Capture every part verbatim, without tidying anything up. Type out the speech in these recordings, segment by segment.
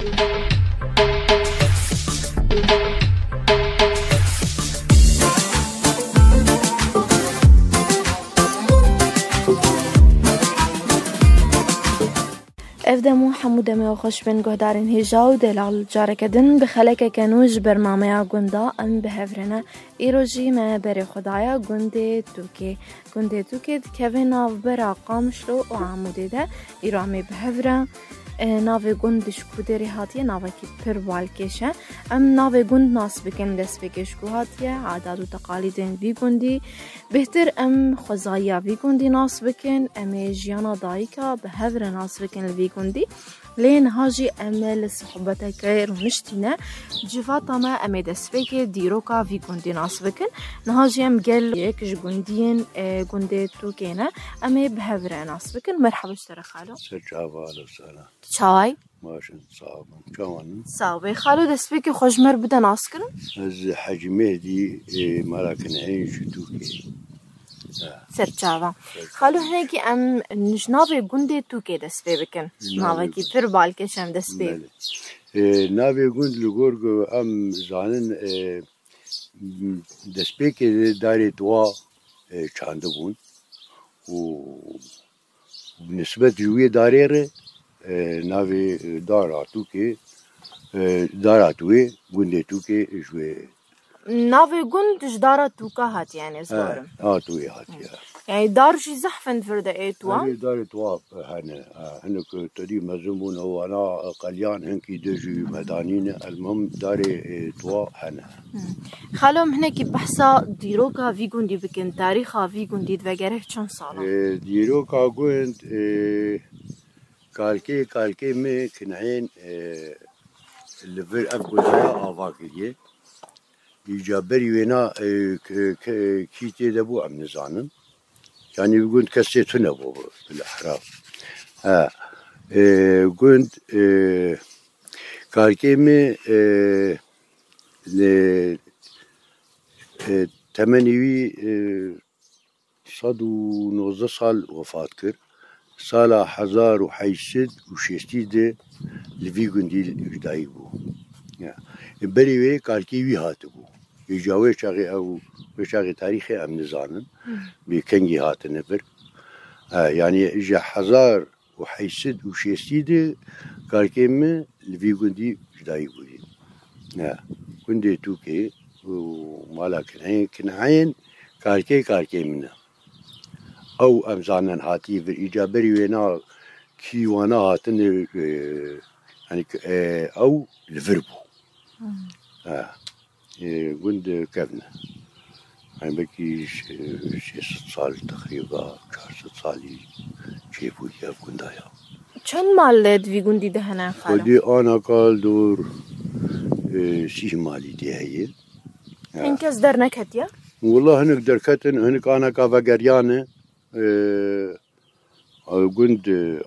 Ev dem û hemû demê xweş bin guhdarên hêja û delal, careke din bi xelekeke nû ji bernameya Gunda em bi hev re ne. Îro jî me berê xwe daye gundê Tûkê. Gundê Tûkê dikeve navbera Qamişlo û Amûdê de. Îro em ê bi hev re, e, navê gund ji ku derê hatiye, navekî pir balkêş e. Em navê gund nas bikin, destpêkê ji ku hatiye, adat û teqalîdên vî gundî. Bêhtir em xwezayiya vî gundî nas bikin, em ê jiyana dayika bi hev re nas bikin li vî gundî. Lê niha jî em ê li sohbeteke rûniştî ne. Civata me em ê destpêkê dîroka vî gundî nas bikin. Niha jî em gel yek ji gundiyên, e, gundê Tûkê ne. Em ê bi hev re nas bikin. Merhaba ji te re xalo. Ser çava, alo, sala. Tu çaway? Baş in, sağ olun. Çawan in? Sağ ol. Xalo, destpêkê xwe ji me re bide naskirin. Ez Hecî Mehdî, e, mala Kineyên ji Tûkê. Serçava. Xalo, hinekî em ji navê gundê Tûkê dest pê bikin. Navê Navekî gund. Pir balkêş em dest pê. Belê. E, navê gund li gor ku em zanin, e, destpêkê darê tuwa, e, çandibûn û bi nisbet ji wê darê re, e, navê, e, dara Tûkê, e, dara Tuwê, gundê Tûkê ji wê Navê gund ji dara Tûka hatiye, yani, ez He, barim. Ha, Tuwê hatiye. Yani, dar jî zehf in vir de ê tuwa. Erê, darê tuwa hene. Ha, hinek tedî mezin bûn, ew ana qeliyan hinkî de jî medanî ne. Elmam darê, e, tuwa hene. Xalo, em hinekî behsa dîroka vî gundî bikin, tarîxa vî gundî dibe gerek çend sala? E, dîroka gund, e, kalkê, kalkê me kineyên, e, li vir ev gundaya ava kiriye. Îca berî wêna, e, k-, k-, kî tê de bû em nizanin. Yanî bi gund kesê tune bû, bilehra. Ha. E, gund, e, kalkê me, e, li, e, temenî wî, e, sed û nozdeh sal wefat kir. Sala hezar û heyt sed û şêstî de li vî gundî ji dayik bû. Ya. Berî wê kalkî wî hatibû. Îca wê çaxê ew, wê çaxê tarîxê em nizanin. Bê kengî hatine vir. E, yanî ji hezar û heyt sed û şêstî de kalkê min li vî gundî ji dayik bûyî. Ne, gundê Tûkê û mala Kineyên, Kineyên kalkê kalkê min e. Ew em zanin hatî vir îca berî wêna kî wana hatine, e, yanî, e, ew li vir bû. Hmm. Ha. E, gund kevn e. Hani belkî ş-, şêst sed sal teqrîba, çar sed salî çêbûyî ev gunda ya. Çend mal di vî gundî de hene, xalo? Xwedî anaka li dor, e, sîh malî tê heye. Ya. Hin kes derneketiye? Wela hinek derketin, hinek anaka vegeriyane. E, Ew gund, e,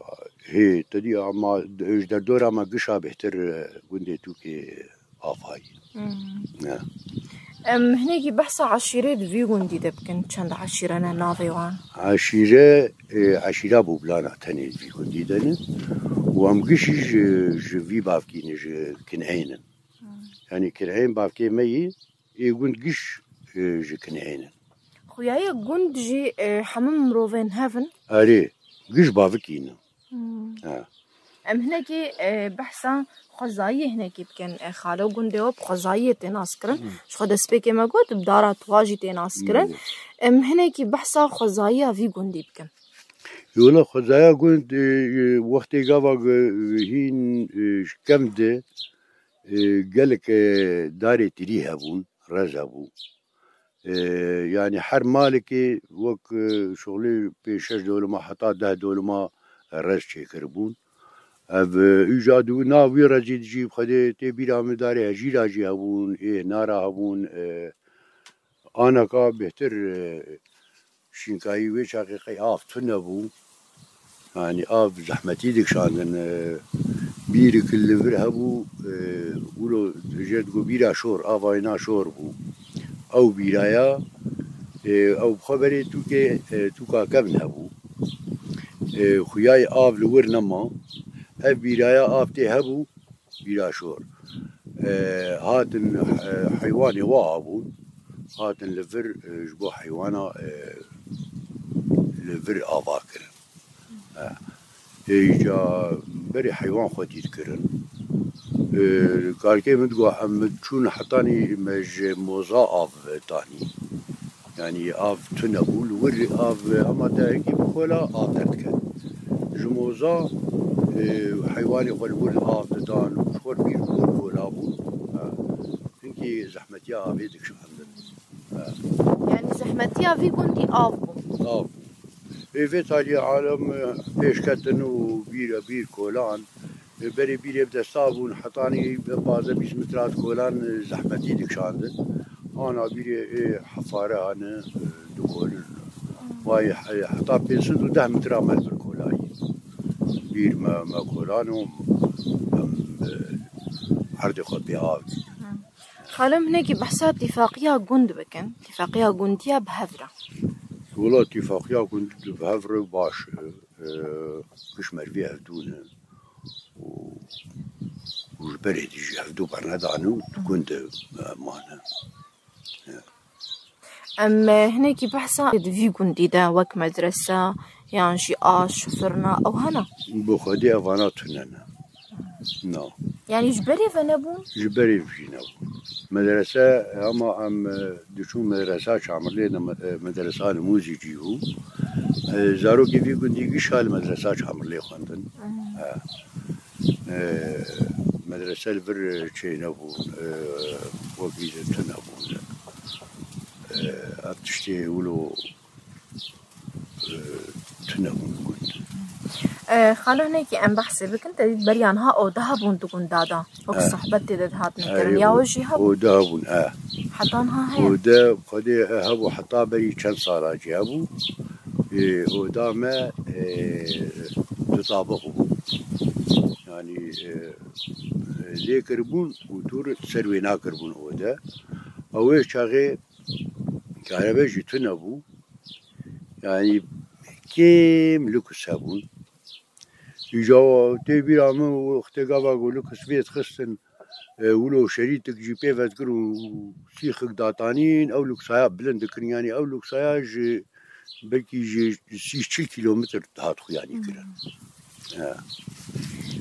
hê, te dî ama, e, ji derdora me gişa bêhtir, e, gundê Tûkê avayî. Hmm. Ne. Em hinekî behsa eşîrê di vî gundî de bikin, çend eşîre ne navê wan? Eşîre, e, eşîra Boblana tenê di vî gundî de ne. Û em gişî ji, ji vî bavkî ne, ji Kineyên in. Hmm. Yanî Kineyên bavkê me yî, ê gund giş, e, ji Kineyên in. Xuyayê gund jî, e, hemû mirovên hev in? Erê, giş bavikî ne. Hmm. Ha. Em hinekî, e, behsa xwezayiyê hinekî bikin. E, xalo, gundê we bi xwezayiyê tê naskirin. Hmm. Ji xwe destpêkê me got, bi dara tuwa jî tê naskirin. Hmm. Em hinekî behsa xwezayiya vî gundî bikin. Yola xwezaya gund, e, e, wextê gava, e, hîn, e, ji kevn de, e, gelek, e, darê tirî hebûn, rez hebû. E, yanî her malekê wek, e, şoxlê pênc şeş dolima heta deh dolima rez çêkiribûn. Ev, e, îca di nav wî rezî dijî bi Xwedê tê bîra min darê hejîra jî hebûn, ê hinara hebûn, e, Anaka bêhtir, e, şînkayî wê çaxê qey av tune bû. Yanî av zehmetî dikişandin, e, bîrik li vir hebû, e, wilo jê digo bîra şor, ava wêna şor bû. Ew bîraya, e, ew bi xwe berê tûkê, e, tûka kevn hebû. E, xuyayê av li wir nema. Ev bîraya av tê hebû, Bîra şor. E, hatin, e, heywanê wa hebûn, hatin li vir, e, ji bo heywana, e, li vir ava kirin. E, Êca berê heywan xwedî dikirin. E, Kalkê min digot, em çûn hetanî me ji moza av danî. Yanî av tune bû, li wir av, hema te yekî bikola, av derdiket. Ji moza, e, heywanê xwe li wir av didan û ji xwe bîr bû kola bû. Ha. Hinkî zehmetiya avê dikişandin. Ha. Yanî zehmetiya vî gundî av bû. Av bû. Ê vê taliyê alem, e, pêş ketin û bîr, bîr kolan. E, berê bîrê bi desta bûn, hetanî pazdeh bîst metra kolan, e, zehmetî dikişandin. Ana bîrê, e, hefare hane, e, dikolin. Vay, he-, heta pênc sed û deh metra me li vir kolayî. Bîr me, me kolan û em, e, erdê xwe pê av dîtin. Xalo, em hinekî behsa tîfaqiya gund bikin. Tîfaqiya gundiya bi hev re. Wela tîfaqiya gund bi hev re baş e, e, giş merivî hevdû ne û, û ji berê dî jî hevdû bernedane û di gund de, e, mane. Em, e, hinekî behsa di vî gundî de wek medrese yan jî aş, firna ew hene? Bi xwedî evana tune ne. Na. Yanî ji berê ve nebûn? Ji berê jî nebûn. Medrese, ama em, e, diçûn medresa Çamirlê de me-, e, medresa nimûzî cî bû. E, zarokê vî gundî gişa li medresa Çamirlê xwendin. E, e, medrese li vir çê nebûn, e, wekî di tune bûn. E, ev tiştê wilo e, tune bûn li gund. E, Xalo, hinekî em behsê bikin, te dît beriya niha oda hebûn di gunda de. Wek sohbet tê de dihatin kirin. Ya we jî hebû? Oda hebûn, e. Heta niha heye? Oda, Xwedê, e, hebû heta berî çend sala jî hebû. E, oda me, e, du tabaq bû. Yanî, e, e, lê kiribûn û dûr ser wê nakiribûn oda. Ew ê çaxê Kerebe jî tune bû. Yanî kêm luks hebûn. Îca tê bîra min wextê gava ku luks vê dixistin, e, wilo şerîtik jî pê vedikir û sîxik datanîn, ew luksaya bilind dikirin. Yanî ew luksaya ji belkî ji sî çil kîlometr dihat xuyanî kirin.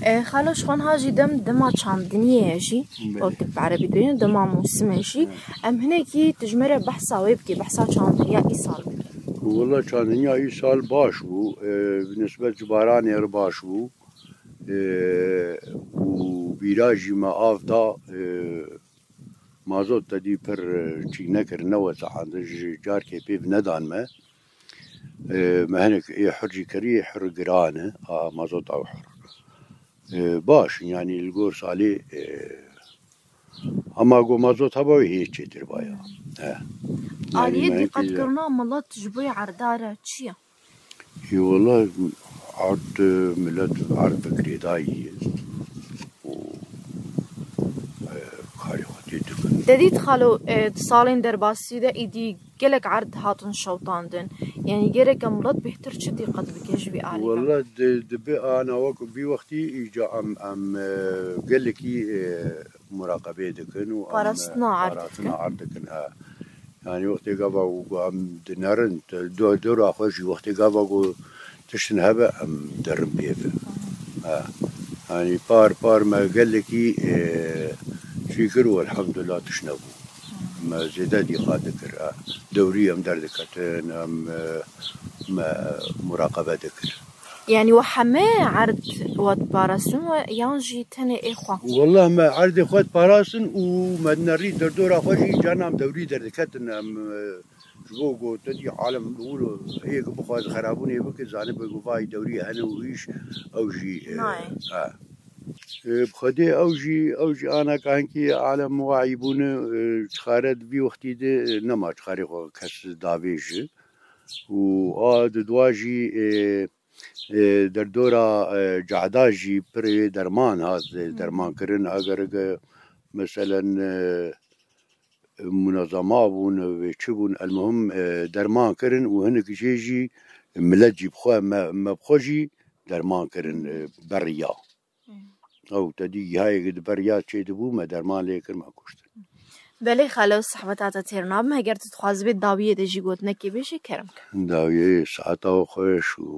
E, Xalo, ji xwe niha jî dem, dema çandiniyê ye jî, Belê. Wek bi erebî dibêjin, dema mûsimê jî. Belê. Em hinekî tu ji me re behsa wê bikî, behsa çandiniya îsal bikî. Wela çandiniya îsal baş bû, e, bi nisbet ji baranê re baş bû. E, û bîra jî me av da, e, mazot te dî pir, e, çî nekir, newesahand, ji carkê pê nedan me. E, me hinek ê hur jî kirî, hur giran e, a mazot ew hur. E, baş, yanî li gor salê, e, ama go mazot heba wê hê çêtir baya. He. Aliyê dîqetkirina milet ji bo yê erda re çi ye? Ê wela erd, milet erd bi girêdayî ye û, e, karê xwe tê dikin. Te dît Xalo, e, di salên derbasî de êdî gelek erd hatin şewitandin. Yanî gereke milet bêhtir çi dîqet bike ji vî alî de? Wela di, dibe ana wek vî wextî îca em, em, e, gelekî, e, muraqebê dikin û em, e, Parastina erd dikin. Parastina erd dikin, he. Yanî wextê gava ku em dinerin, do-, dora xwe jî wextê gava ku tiştin hebe em derin pê ve. Ha. Yanî par par me gelekî, e, çî kir û elhamdulillah tişt nebû. Me zêde dîqat dikir. Ha. Dewrî em derdiketin, em, e, me muraqebe dikir. Yanî we heme erd we diparastin we yan jî tenê ê xwe? Wela me erdê xwe diparastin û me dinerî derdora xwe jî carna em dewrî derdiketin em, e, ji bo ku te dî alem wilo ê ku bixwaze xerabûnê bike, zanibe ku vay dewrî hene û îş ew jî, e, Nayê. Ha. E, bi Xwedê ew jî, ew jî ana kahinkî alem wayî bûne, e, çixare di vî wextî de, e, nema çixarê xwe kes davêje. Û a di dua jî, e, e, derdora, e, cehda jî pirê derman hat, e, Hmm. derman kirin. Eger ke meselen, e, munezema bûn, vê çi bûn, elmuhim, e, derman kirin û hinek jê jî milet jî bi xwe, me, me bi xwe jî derman kirin, e, beriya. Hmm. Ew te dî gihayê di ber ya çêdibû, me derman lê kir, me kuştin. Belê xalo, sehbeta te têr nabim. Heger tu dixwazibê dawiyê de jî gotinekê bêjî, kerem ke. Dawiyê saeta we xweş û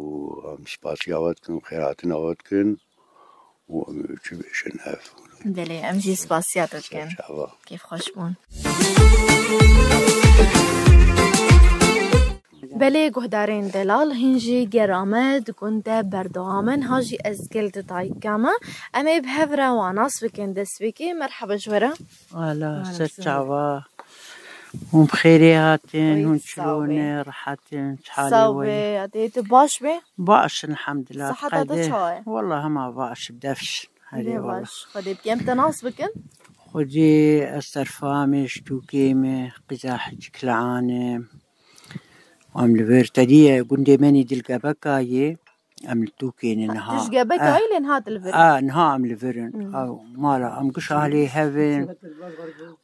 em spasiya we dikin, xêrhatina we dikin û em çi bêjin ev. Belê, em jî spasiya te dikin. Çava. Kêfxweş bûn. Belê guhdarên delal, hîn jî gera me di gund de berdewam in. Ha jî ez gel di dayika me. Em ê bi hev re wan nas bikin. Destpêkê merheba ji we re. Ala, ser çava. Hûn bi xêrê hatin, hûn çilo ne, rehet in, çi halê we? Sax be, ya dê tu baş be? Baş in, elhamdulillah. Seheta te çawa ye? Wallah hema baş, bi defş. Herê wallah. Baş. Xwedê bike em te nas bikin. Xwedê ez Serfamê, ji Tûkê me, qîza Hecî Kilean im. Em li vir te dî ye, gundê me nî di li Gebeka yê. Em li Tûkê ne niha. Tu ji Gebeka yî lê niha tu li vir î? A, niha em li vir in. Hmm. A, mala em giş ahlê hev in.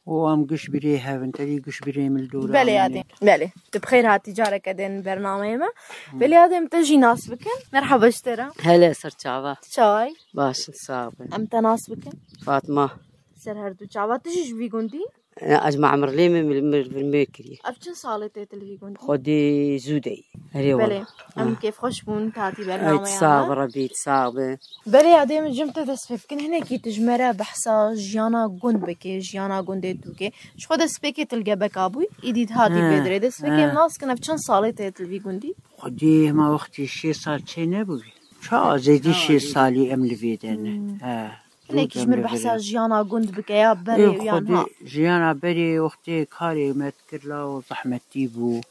Û em giş birê hev in. Te dî giş birê min li dora min e. Belê, ya dê. Belê. Tu bi xêr hatî careke din bernameyê me. Hmm. Belê, ya dê em te jî nas bikin. Merheba ji te re. Hele ser çava. Tu çawa yî? Baş in, sax bin. Em te nas bikin. Fatma. Ser her du çava. Tu jî ji vî gundî? E, ez Mamirlê me, mir, mir, mir kiriye. Ev çend salê tê tu li vî gundî? Xwedê zû de yî. Erê wala. Belê. Em kêfxweş bûn, tu hatî bernameya me. Ay, sax be, Rebî, sax be. Belê, ya dê min ji te dest pê bikin. Hinekî tu ji me re behsa jiyana gund bike, jiyana gundê Tûkê. Ji xwe destpêkê tu li Gebeka bûyî, îdî tu hatî pê dirê. Destpêkê em nas kin, ev çend salê tê tu li vî gundî? Xwedê hema wextî şêst sal çê nebûyî. Ça zêdî şêst salî em li vê de ne. Hmm. He. Hinekî ji min behsa jiyana gund bike ya berê û ya niha. Jiyana berê wextê karê me dikir law zehmetî bû.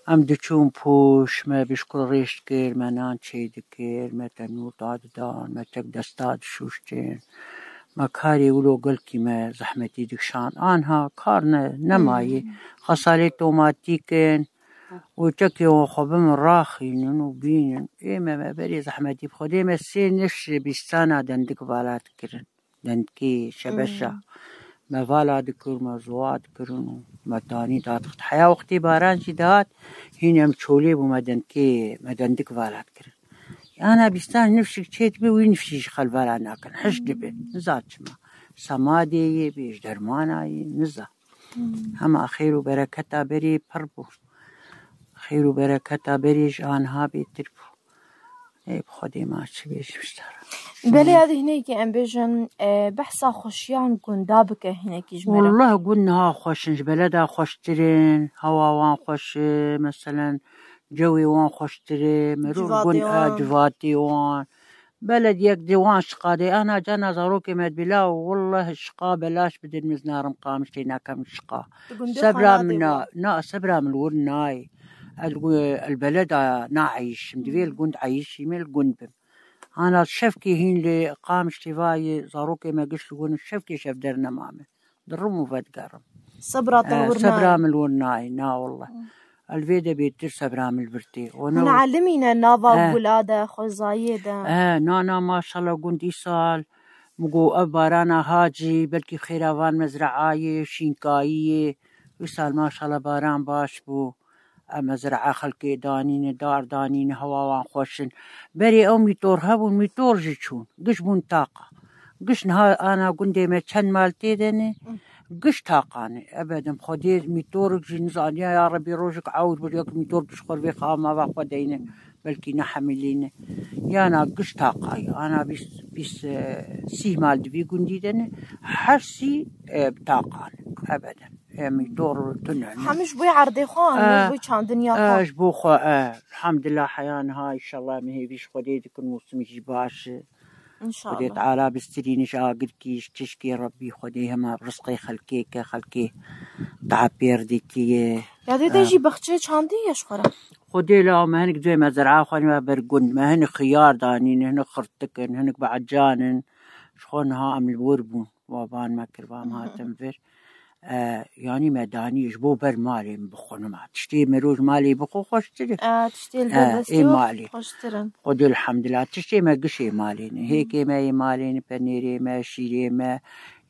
Em diçûn pûş, me bişkul rêş dikir, me nan çê dikir, me tenûr dadidan, me tek desta dişuştin. Me karê wilo gelkî me zehmetî dikişand. Anha kar ne, nemayê. Hmm. Xesalê tomatîk in. Û çekê wan xwe bi min raxînin û bînin. Ê me, me berê zehmetî bi Xwedê me sê nifşê bîstana dendik vala dikirin. Dendikê şebeşa. Hmm. Me vala dikir, me zowa dikirin û me tanî dadixist. Heya wextê baran jî dihat, hîn em çolê bû me dendikê, me dendik vala dikirin. Ana bîstan nifşik çê dibe, wî nifşî ji xwe li vala nakin. Hiş dibe. Niza çima. Semadê yê bê, ji dermana yê, niza. Hmm. Hema xêr û bereketa berê pir bû. Xêr û bereketa berê ji aniha bêtir bû. Ê, bi Xwedê ma çi bêjim ji te re? Belê, ya dê hinekî em bêjin, e, behsa xweşiyan gunda bike hinekî ji me re. Wallah gund niha xweş in, ji beleda xweştir in, hewa wan xweş e, meselen cewê wan xweştir e, merû gund, e, civatê wan. Beled yek di wan şiqa de, ana cana zarokê me dibê, la wallah şiqa belaş bidin, min narim Qamişlê nakem şiqa. Sebra min na, na, sebra min li wir nayê. El, el beleda naeyişim. Divê li gund eyişî me, li gund bim. Ana şevkê hîn li Qamişlê vayê, zarokê me giş li wir in, şevkê şev dernema me. Dirim û vedigerim. Sebra te li wir nayê? Sebra min li wir nayê, na wallah. Hmm. El vê de bêtir sebra min li vir tê. Hûn elimîne nava gula de, xwezayê de? E, na, na, maşallah gund îsal. Min got ev barana hacî, belkî xêra van mezreayê, şînkayiyê. Îsal maşallah baran baş bû. Em mezre'a xelkê danîne, dar danîne, hewa wan xweş in. Berê ew mîtor hebûn, mîtor jî çûn. Giş bûn taqa. Giş niha ana gundê me çend mal tê de ne, giş taqa ne. Ebedin xwedê mîtorik jî nizaniya ya Rebî rojek ewr bir yek mîtor giş xwe vê xama va xwe deyne. Belkî nehemilîne. Yana giş taqa ye. Ana bîst, bîst, e, sî mal di vî gundî de ne. Her sî, e, taqa ne. Ebedin. Em dor tune ne. Hemû ji bo erdê xwe, hemû ji bo çandiniya xwe. E, ji bo xwe, e. Elhamdulillah, heya niha, înşallah, em hêvî ji Xwedê dikin, mûsimî jî baş e. Înşallah. Xwedê Teala bistirîne ji agirkî, ji tişkê Rebbî, Xwedê hema rizqê xelkê ke, xelkê daa pêrdîtiye. Ya dê te jî bexçeyê çandî ye ji xwe re? Xwedê la me hinek divê mezre'a xwe nîme ber gund. Me hinek xiyar danîn, hinek xirtik in, hinek be'can in. Ji xwe niha em li wir bûn. Wa van me kir, va em hatin vir. E, yanî me danî ji bo ber malê min bixwe nima. Tiştê mero ji malê bixwe xweştir e. E, tiştê li ber destê ê malê xweştir in. Xwedê elhamdulillah. Tiştê me gişê malê ne. Hêkê me yê malê ne, penêrê me, şîrê me.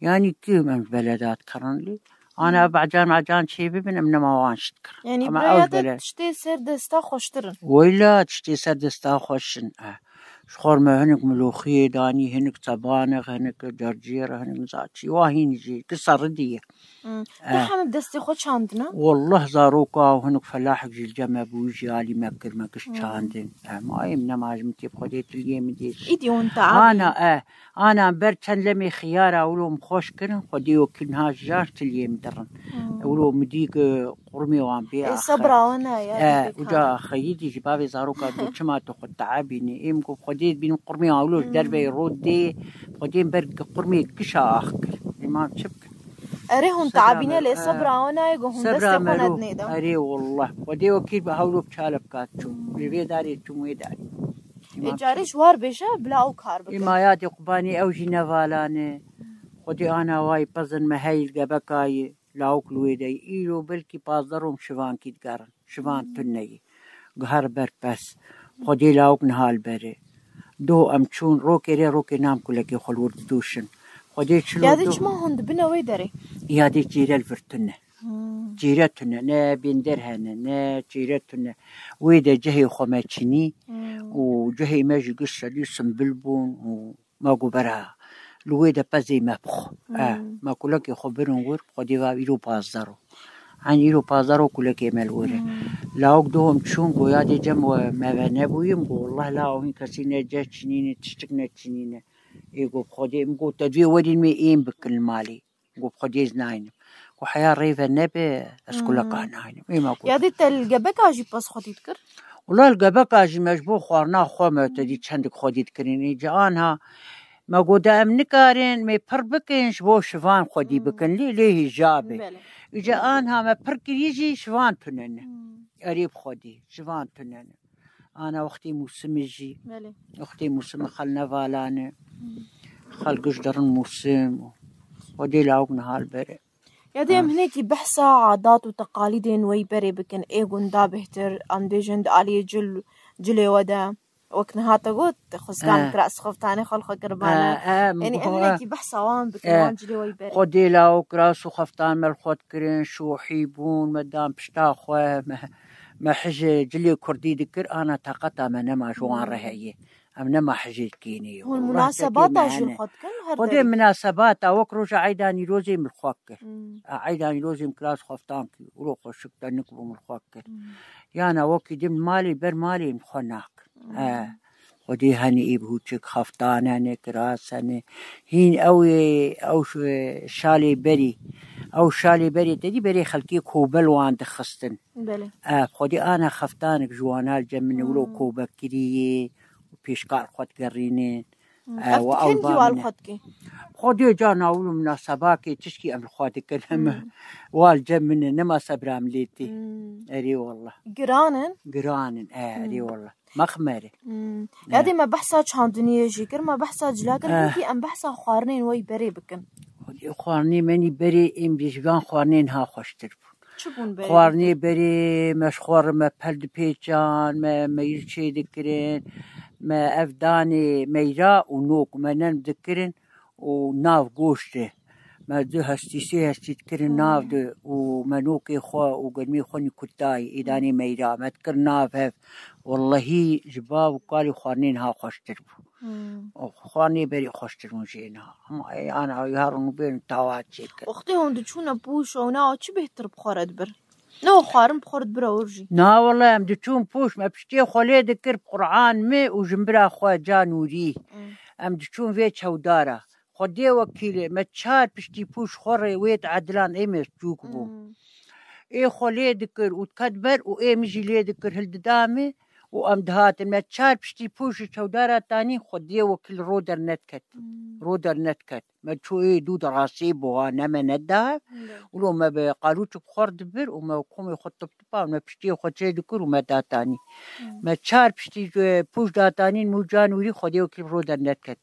Yanî kim em ji beleda dikerin lê. Ana be'can me'can çê bibin, em nema wan şit kirin. Yanî biraya te tiştê ser desta xweştir in. Weyla tiştê ser desta xweş in. E. Ji xwe me hinek miloxiyê danî, hinek sebanex, hinek carciyêr, hinek niza çi. Wa hîn jî ki serridî ye. Hmm. Tu Eh. heme bi destê xwe çandine? Wallah zaroka û hinek felahek jî li cem me bû, jî alî me kir, me giş Hmm. çandin. Em ayê min nema ji min tê bi Xwedê tiliyê min dê. Îdî hûn te Ana, abî? eh, ana ber çend lemê xiyara wilo min xweş kirin, Xwedê wekîl niha ji jar tiliyê min dirin. Hmm. Wilo min dî ku qurmê wan bê Ê, axe. sebra wan e, ya He, dê uca bêkar. Xeyidî ji bavê zaroka dû çima tu xwe teabînî? Êm ku Xwedê bînim qurmê wan wilo ji Hmm. derveyê rot dê, Xwedê ber qurmê kişa ax kir. Ê, ma çi bikim? Erê hûn Sebra teabîne me, lê he. sebra wan e, ku hûn Sebra destê xwe me ro. nedinê de. Erê wallah. Xwedê wekî bi hewlo bi çale bikat çû. Hmm. Li vê darê çûm wê darê. Ê, Îmam carê çi? ji war bêje, bila ew kar bikin. Îma ya dê qubanî ew jî nevalane. Xwedê ana wayî pezin me heyl gebekayî. Lawik li wê de ye. Îro belkî pazdeh rûm şivankî digerin. Şivan Hmm. tune ye. Guher ber pes. Xwedê lawik niha li berê. Doh em çûn, rokê rê rokê nam kulekê xwe li wir didûşin. Xwedê çilo Yadê doh. çima hûn dibine wê derê? Yadê çêre li vir tune. Hmm. Çêre tune. Ne bênder hene, ne çêre tune. Wê de cihê xwe me çinî Hmm. û cihê me jî giş şedî simbil bûn û Ma got, bera, li wê de pezê me bixwe. Eh, Hmm. me kulekê xwe birin wir, Xwedê va îro pazdeh ro. Hen îro pazdeh ro kulekê me li wir e. Hmm. Lawik doh em çûn, got, ya dê cem we me ve nebûyim, got, wallah la hîn kesî ne ceh çinîne, tiştik ne çinîne. Ê got, Xwedê, min got, te divê werîn me êm bikin li malê. Got, Xwedê ez naynim. Got, heya rê ve nebe, ez Hmm. kuleka naynim. Ê me got, Ya dê te li gebeka jî pez xwedî dikir? Wila li gebeka jî me ji bo xwarina xwe me te dî çendik xwedî dikirin. Îca anha me got, de em nikarin, me pir bikin, ji bo şivan xwedî Hmm. bikin. Lê, lê hîja be. Belê. Îca anha me pir kirî jî şivan tune ne. Hmm. Erê bi xwedî, şivan tune ne. Ana wextê mûsimê jî. Belê. Wextê mûsimê xel nevalane. Hmm. Xel giş derin mûsim. Xwedê lawik niha li berê. Ya dê em Ha. hinekî behsa adat û teqalîdên wey berê bikin. Ê gunda bêhtir, em bêjin di aliyê cil, cilê we de. Wek niha te got, xwezkan Ha. kiras xeftanê xwe li xwe kiribane. Ha, ha, Yanî em ha. hinekî behsa wan bikin, Ha. wan cilê wey berê. Xwedê lawik kiras û xeftan me li xwe dikirin, şohî bûn, me dan pişta xwe, me, me hije cilê kurdî dikir, ana taqeta me nema ji wan Hmm. re heye. Em nema hijê kênê ye. Hûn Wallah munasebata tekê me jî li hene. xwe dikin her Xwedê derê? Munasebata wek roja Eyda Nîrozê min li xwe kir. Hmm. A, Eyda Nîrozê min kiras xweftan kir. Ûro xweşik te nik bû min li xwe kir. Hmm. Yana wekî din malê ber malê min xwe nakin. Hmm. E, Xwedê henî ê bihûçik xeftan hene, kiras hene. Hîn ew ê, ew ş-, şalê berî. Ew şalê berê te dî berê xelkê kobel wan dixistin. Belê. E, Xwedê ana xeftanik ji wana li cem min e, wilo Hmm. kobekirî yê. Pêşkar xwe digerînin. Hmm. E, Ev wa tu ew kengî ba wa li min e. xwe dikî? Xwedê cana wilo minasebakê tişkî em li xwe dikin. Em Hmm. wa li cem min e, nema sebra em lê tê. Hmm. Erê wallah. Giran in? Giran in, e, erê Hmm. wallah. Mexmer e. Hmm. E. Ya dê me behsa çandiniyê jî kir, me behsa cila kir, Eh. Belkî em behsa xwarinên wey berê bikin. Xwedê xwarinê menî berê êm jî ji van xwarinên ha xweştir bû. Çi bûn berê? Xwarinê berê me ji xwe re me pel dipêçan, me meyir çê dikirin, me ev danê meyra û nok me nem dikirin û nav goşt de. Me du hestî sê hestî dikirin Hmm. nav de û me nokê xwe û germê xwe nî kutayî, ê Hmm. danê meyra me dikir nav hev. Wellehî ji bav û kalê xwarinên ha xweştir bû. Hmm. Û xwarinê berê xweştir bûn jê niha. Ama ê ana ya rûn bên tawa çêkir. Wextê hûn diçûne pûş û na çi bêhtir bi xwe re dibir? Ne o xwarin bi xwe re dibir ewr jî. Na wele em diçûn pûş, me piştiyê xwe lê dikir bi Qur'an mi û jimbira xwe ca nûrî. Hmm. Em diçûn vê çewdara. Xwedê wekîlê, me çar piştî pûş xwe rê wê di edilan ê me çûk bû. Hmm. Ê xwe lê dikir û diket ber û ê min jî lê dikir hildida min û em dihatin. Me çar piştî pûş ji çewdara tanî Xwedê wekîl ro dernediket. Hmm. Ro dernediket. Me çû ê dû de rastî buha, ne me neda. Hmm. Wilo me bi qalûçik xwar dibir û me komê xwe tip tipa û me piştiyê xwe çê dikir û me datanî. Hmm. Me çar piştî ji pûş datanîn mû can wîrî Xwedê wekîl ro dernediket.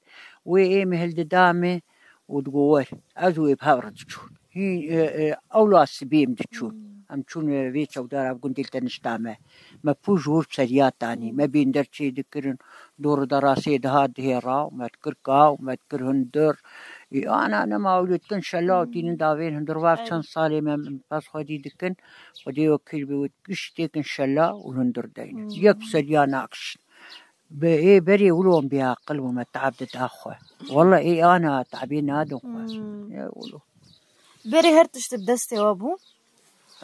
Wê ê min hildida min û digo wer, ez û wê bi hev re diçûn. Hîn, e, e, ewla sibê em diçûn. Hmm. Em çûn, e, vê çewdara bi gundê li te nişta me. Me pûj wir bi seriya tanî. Hmm. Me bînder çê dikirin. Dor de rastê dihat dihêra û me dikir kaw, me dikir hundir. Ê, ana nema ewlê dikin şela û Hmm. tînin davên hundir. Vav Ey. çend salê me, min pez xwedî dikin. Xwedê wekîl bê wê giştê kin şela û hundir deynin. Hmm. Yek bi seriya nakişin. Be ê berê wilo em bêaqil bû, me teab dida xwe. Walla ê ana teabê nadin xwe. Hmm. Ya wilo. Berê her tişt bi destê we bû?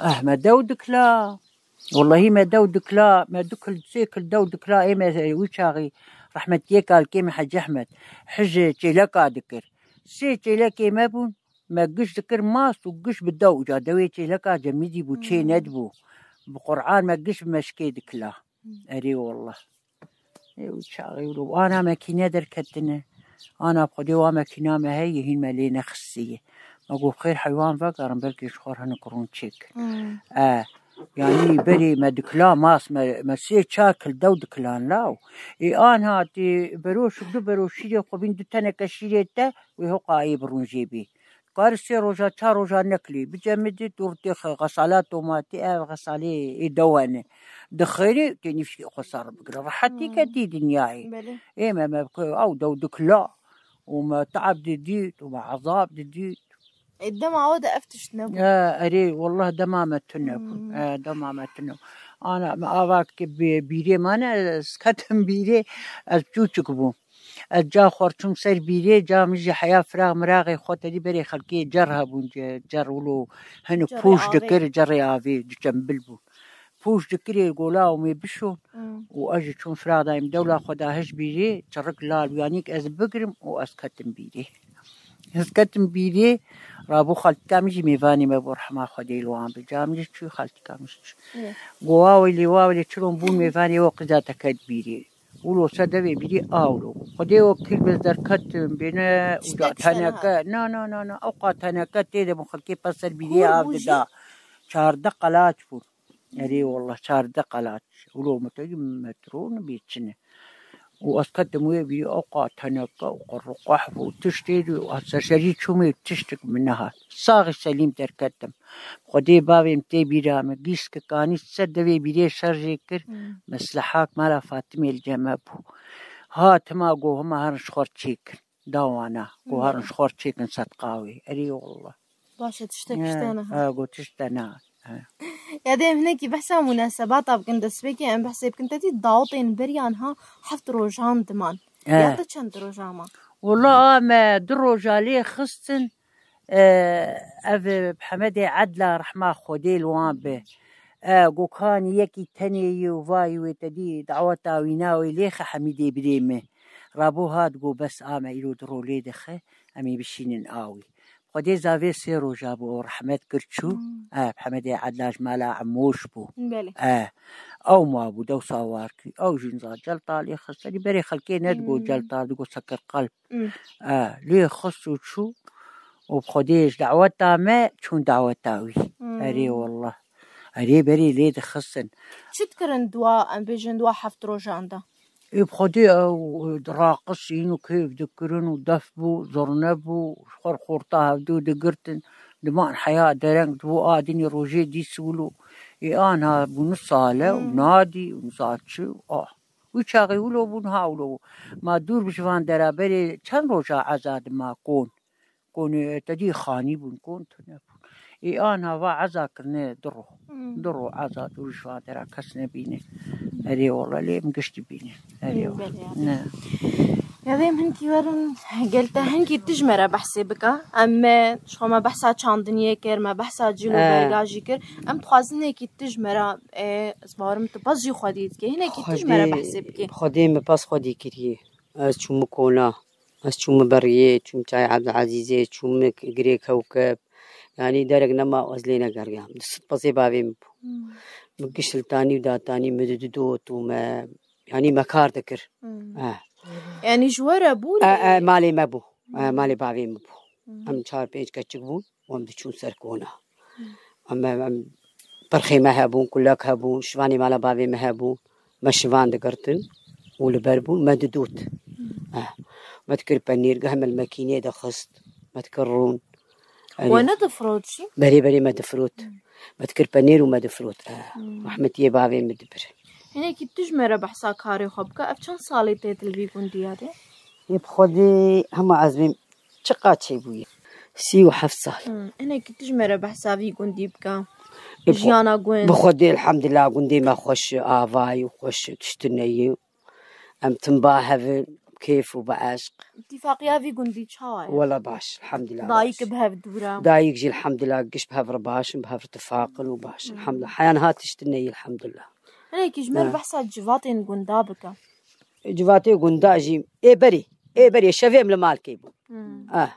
Eh, me dew dikla. Wallahî me dew dikla, me du kil, sê kil dew dikla, ê me wî çaxî rehmetiyê kalkê me Hecî Ehmed. Hij çêleka dikir. Sê çêlekê me bûn, me giş dikir mast û giş bi dew. Ca dewê çêleka cemidî bû, çê Hmm. nedibû. Bi Qur'an me giş bi meşkê dikila. Hmm. Erê wallah. Ê, û çaxê wilo. Ana mekîne derketine. Ana bi Xwedê wa mekîna me heye, hîn me lê nexistiye. Me got, xêr heywan vegerin, belkî ji xwe re hinek rûn çêkin. Hmm. E, yanî berê me dikila mas, me, me sê çar kil dew dikilan law. Ê, an hatî beroşik du beroş şîrê xwe bîn, du teneke şîrê te, wê hoqa ê bi rûn jê bî. Kar sê roja, çar roja nekilî, bicemidî, tu rûtê xe-, xesala tomatî, ev xesalê ê dewe ne. Dixêrî, tê nîvşkê xwe ser bigire. Rehetî Hmm. ketî dinyayê. Belê. Ê me, me, ew dew dikila. Û me teab didît, û me ezab didît. Ê, dema we de ev tişt nebû? E, erê, wallah dema me tune bû. Hmm. E, dema me tune bû. Ana, me ava ki bî-, bîrê mane, ez ketim bîrê, ez çûçik bûm. Ez ca xwe çûm ser bîrê, ca min jî heya firaq miraqê xwe tedî berê xelkê cer hebûn, ce-, cer wilo hinik Cerê pûş avê. dikir, cerê avê, diçembil bûn. Pûş dikirê gola û mê bişon Hmm. û ez jî çûm firaq dayim dewla xwe da hij bîrê, çirik lal bû, yanî ez bigirim û ez ketim bîrê. Ez ketim bîrê, rabû xaltika min jî mêvanê me bû, rehma Xwedê li wan bi. Ca min jî çû, xaltika min jî çû. Ye. Go wa welê, wa welê çiron bûn mêvanê we qîza te ket bîrê. Wilo ser devê bîrê a wilo. Xwedê we kîr bez derketim bêne û Tiştek ca teneke. Na, na, na, na. Ew qa teneke tê de bû xelkê pe ser bîrê Kûr av bû jî? dida. Çardeh qelaç bûn. Erê wallah, çardeh qelaç. Wilo me te dî metro ne bê çi ne. Û ez ketim wê bî, ew qa teneke û qirruqeh bû, tiştê dî, û ez serşerî çûmê tiştik min nehat. Saxî selîm derketim. Xwedê bavê min tê bîra min, gîskik anî ser devê bîrê şerjê kir, Hmm. meslehak mala Fatimê li cem me bû. Hat hima got, hima herin ji xwe çêkin. Da wana, got, Hmm. herin ji xwe çêkin sedqa wê. Erê wallah. Baş e, tiştek He, işte ne ha. he, got tişt te ne. He. Ya dê em hinekî behsa munasebata bikin, destpêkê em behsê bikin. Te dî dawetên beriyan ha heft rojan diman. He. Ya te çend roja ma? Wala a me du roja lê xistin, e, ev Hemedê Edla rehma Xwedê li wan be. E, gokanî yekî tenê yê û vayî wê te dî daweta wîna wê lê xe Hemîdê birê me. Rabo hat go bes a me îro du ro lê dixe, em ê bişînin awî. Xwedê zavê sê roja bû, ew rehmet kir çû. Hmm. E, Hemedê Edla ji mala Emoş bû. Belê. E, ew mabû, dewsa war kir. Ew jî niza celta lê xist. Erî berê xelkê nedigot Hmm. celta, digot sekir qelb. Hmm. E, lê xist û çû. Û bi Xwedê ji daweta me çûn daweta wî. Hmm. Erê wallah. Erê berê lê dixistin. Çi dikirin dua, em bêjin dua heft rojan de? Ê bi Xwedê ew raqisîn û kêf dikirin û def bû, zurne bû, ji xwe re xorta hevdû digirtin. Diman heya dereng dibû, a dinê rojê dî siwil û ê ana bû nisale û Hmm. nadî û nisa çi û ah. Wî çaxê wilo bûn, ha wilo bû. Ma dûr bi ji van dera berê çend roja eza dima kon. Konê te dî xanî bûn, kon tune bûn. Ê ana va eza kirine du ro. Hmm. Du ro eza dûr ji van dera kes nebîne. Erê wala lê em giştî bîne. Erê Hmm, wala. belê, ya. Ne. Ya dê em hinkî werin, gel te hinkî tu ji me re behsê bike. Em me, ji xwe me behsa çandiniyê kir, me behsa cîl û He. berga jî kir. Em dixwazin hinekî tu ji me re, e, ez bawerim tu pez jî xwedî dikê. Hinekî tu ji me re Xwedê, behsê bikê. Xwedê min pez xwedî kiriye. Ez çûm kona. Ez çûm beriyê, çûm çayê Ebdulezîzê, çûm girê Kewkeb. Yanî derek nema ez lê negeriyam. Di sed pezê bavê min bû. Hmm. Min giş li tanî û datanî min di didot û me, yanî me kar dikir. Hmm. Eh. Yanî ji we re bû E, lê? e, malê me bû. E, Hmm. malê bavê min bû. Hmm. Em çar pênc keçik bûn. Û em diçûn ser kona. Hmm. Em, em, em, pirxê me hebûn, kulek hebûn, şivanê mala bavê me hebûn. Me şivan digirtin û li ber bûn, me didot. Hmm. Eh, me dikir penîr, geh me li mekînê dixist, me dikir rûn. We Erê. nedifrot jî? Berê berê me difrot. Hmm. Me dikir penîr û me difrot. Eh, Hmm. rehmetiyê bavê min dibir. Hinekî tu ji me re behsa karê xwe bike. Ev çend salê tê tu li vî gundî ya de? Ê bi Xwedê hema ez bêm çiqa çêbûye? Sî û heft sal. Hmm, hinekî tu ji me re behsa vî gundî bike. Ê bi Xwe-, Jiyana gund. bi Xwedê elhamdulillah gundê me xweş e, avayî û xweş e, tiştine ye. Em tim ba hev in, bi kêf û bi eşq. Îtîfaqiya vî gundî çawa ye? Wela baş, elhamdulillah. Dayik baş. Bi hev dûr e. Dayik jî elhamdulillah giş bi hev re baş in, bi hev re tifaq in û baş in. Hmm. Elhamdulillah. Heyan ha tişt neyî elhamdulillah. Hinekî ji me re behsa civatên gunda bike. Civatê gunda jî ê berî, ê berî şevê em li malkê bûn. Hmm. Eh,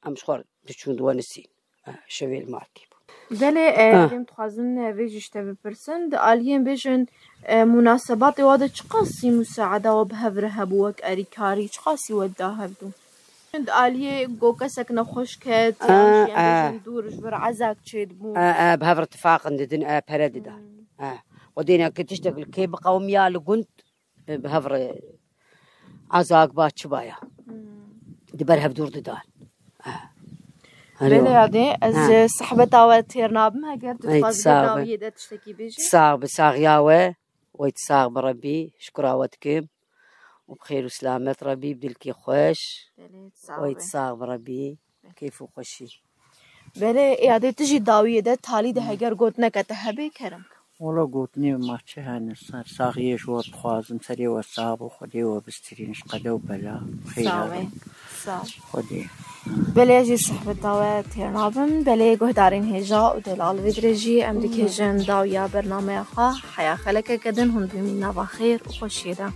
em ji xwe diçûn diwenisîn. Eh, şevê li malkê bûn. Belê, e, Ah. Em dixwazin, e, vê jî ji te bipirsin. Di aliyên bêjin, e, munasebatê wa de çiqas sîm û saeda we bi hev re hebû wek erîkarî, çiqasî we da hevdû? Di aliyê go kesek nexweş ket, Ah, yan jî em ah. Bêjin dûr ji vir ezak çêdibû. Eh, eh, bi hev re tifaqin didin, eh, pere didan. Hmm. Eh. Xwedê ne ki tiştek li kê biqewimiya li gund, eh, bi hev re ezak ba çi baya. Hmm. Di ber hev dûr didan. Eh. Alo. Belê yadê, ez Ha. Sehbeta we têr nabim, heger tu Ey, dixwazî sağ be. Dawiyê de tiştekî bêjî. Sax bi saxiya we. Wey tu sax bi Rebî. Şukura we dikim. Û bi xêr û silamet Rebî, bi dilkî xweş. Belê, tu sax Wey be. Tu sax bi Rebî. Keyf û xweşî. Belê, yadê tu jî dawiyê de talî de heger got nekete hebê kerem ke. Wala gotinê ma çi hene, ser saxiyê ji we dixwazim, serê we sax bo, Xwedê we bistirîn ji qede û bela. Xêra Sağ be. Sağ ol. Xwedê. Belê ez jî sehbeta we têr nabim. Belê guhdarên hêja û delal vê dirê jî em dikêjin dawiya bernameya xwe. Heya xelekeke din hûn bimîn nava xêr û xweşiyê de.